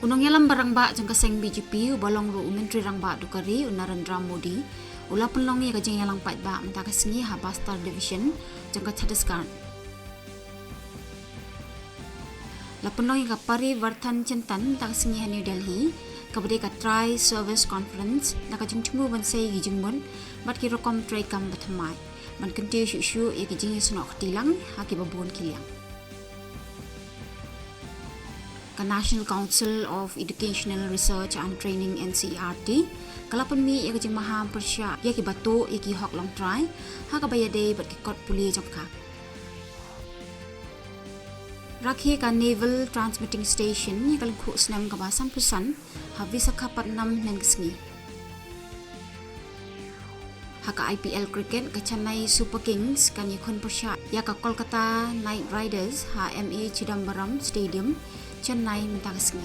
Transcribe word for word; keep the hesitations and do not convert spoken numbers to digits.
U nongïalam rangbah jong ka seng B J P uba long ruh u Myntri Rangbah duh ka ri, u Narendra Modi, u la pynlong ïa ka jingïalang paidbah mynta ka sngi ha Bastar Division jong ka Chhattisgarh. La pynlong ïa ka Parivartan Chintan mynta ka sngi ha New Delhi, kaba dei ka Tri Service Conference, da ka jingthmu ban sei ki jingmut bad ki rukom treikam bathymmai, ban kyntiew shuh shuh ïa ki jingïasnoh kti lang ha kiba bun ki liang. Ka National Council of Educational Research and Training, N C E R T, ka la pynmih ïa ka jingmaham pyrshah ïa kiba tuh ïa ki hok longtrai, ha kaba ïadei bad ki kot pule jong ka. Rakhe ka Naval Transmitting Station ïa ka lyngkhuh snem kaba sanphew san ha Visakhapatnam hynnin ka sngi. Ha ka I P L cricket, ka Chennai Super Kings kan ïakhun pyrshah ïa ka Kolkata Knight Riders ha M A Chidambaram Stadium, Chennai mynta ka sngi.